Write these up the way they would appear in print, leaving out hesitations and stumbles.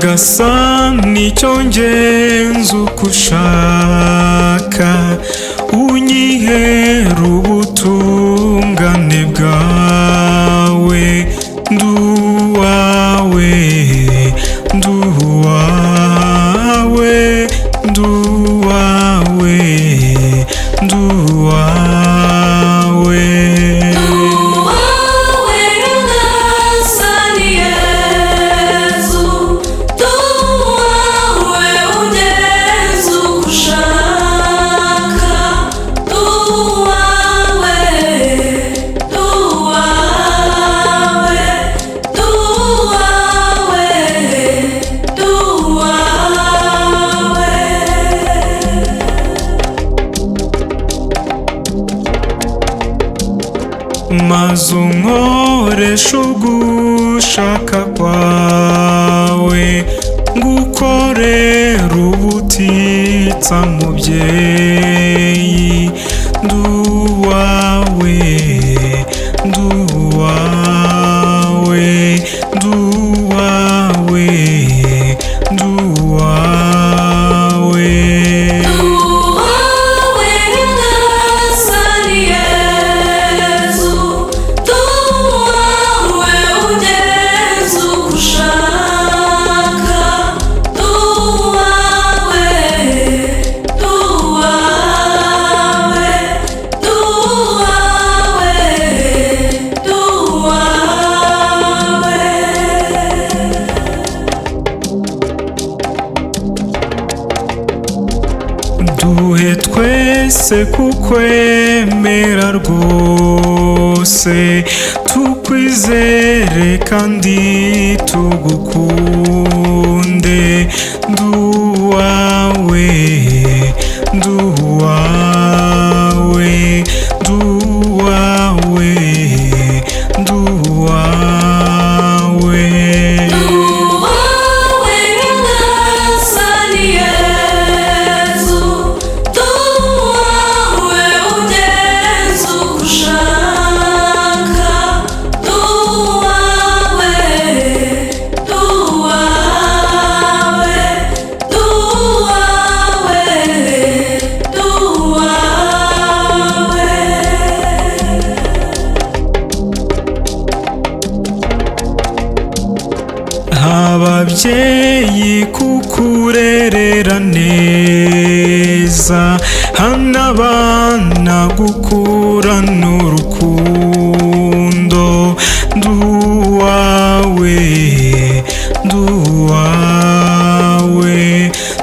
Nyagasani icyo ngenza uko ushaka, unyihera ubutungane bwawe. Nduwawe, nduwawe, nduwawe, nduwawe. Nduwawe Nyagasani Yezu, nduwawe ungenza uko ushaka, nduwawe, nduwawe, nduwawe, nduwawe. Maze unkoreshe ugushaka kwawe, ngukorere ubutitsa mubyeyi. Nduwawe, nduwawe, nduwawe, nduwawe. Nduwawe Nyagasani Yezu, nduwawe ungenza uko ushaka, nduwawe, nduwawe, nduwawe, nduwawe. Duhe twese kukwemera rwose, tukwizere kandi tugukunde. Nduwawe, nduwawe, nduwawe, nduwawe. Nduwawe Nyagasani Yezu, nduwawe ungenza uko ushaka, nduwawe, nduwawe, nduwawe, nduwawe. Ababyeyi kukurerera neza, hano abana gukurana urukundo. Nduwawe, nduwawe,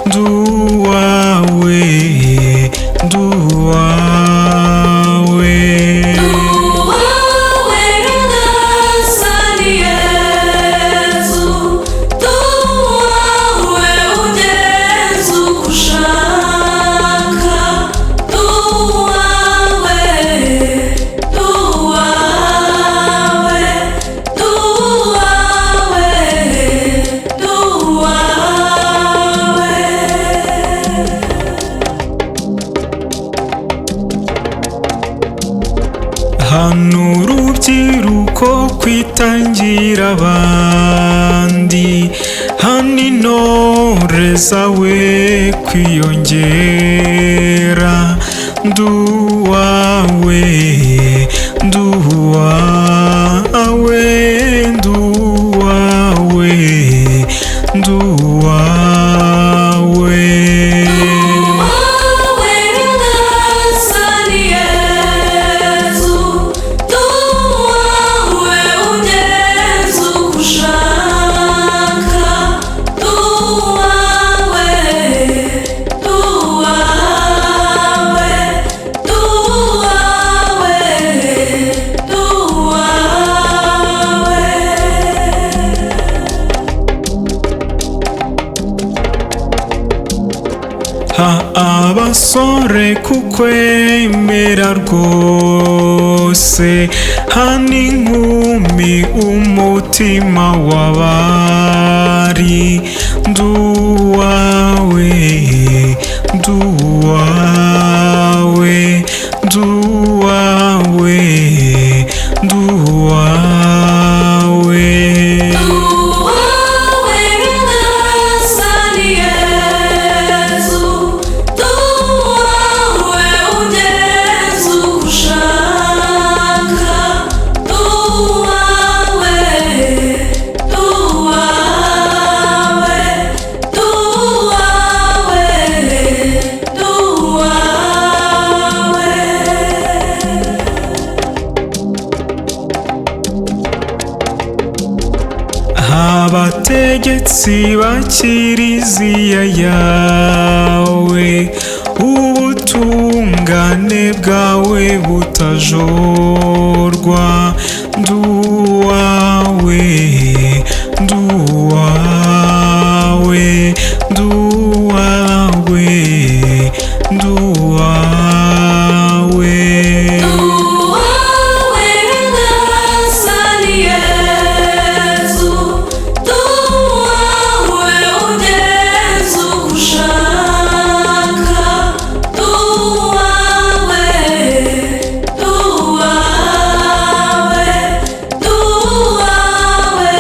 nduwawe, nduwawe. Nduwawe Nyagasani Yezu, nduwawe ungenza uko ushaka, nduwawe, nduwawe, nduwawe, nduwawe. Hano urubyiruko kwitangira abandi, hano intore zawe kwiyongera. Nduwawe, nduwawe, nduwawe, nduwawe. Nduwawe Nyagasani Yezu, nduwawe ungenza uko ushaka, nduwawe, nduwawe, nduwawe, nduwawe. Ha abasore kukwemera rwose, hano inkumi umutima w'abari. Nduwawe, nduwawe, nduwawe, nduwawe. Nduwawe Nyagasani Abategetsi ba Kiliziya yawe, ubutungane bwawe butajorwa. Nduwawe, nduwawe, nduwawe, nduwawe. Duawe Nyagasani Yezu, duawe ugenze uko ushaka, duawe, duawe, duawe,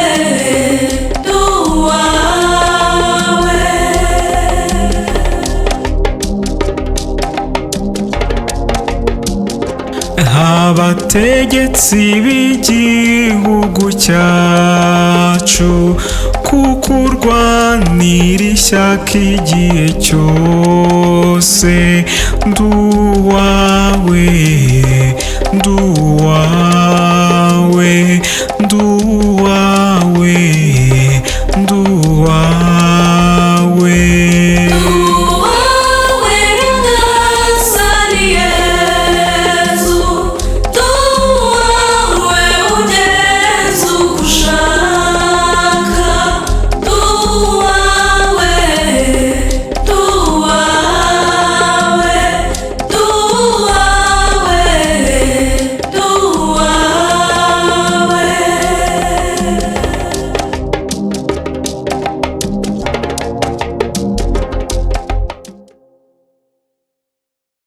duawe. Abategetsi b'igihugu cyacu, kuko urwanira ishyaka igihe cyose. Nduwawe.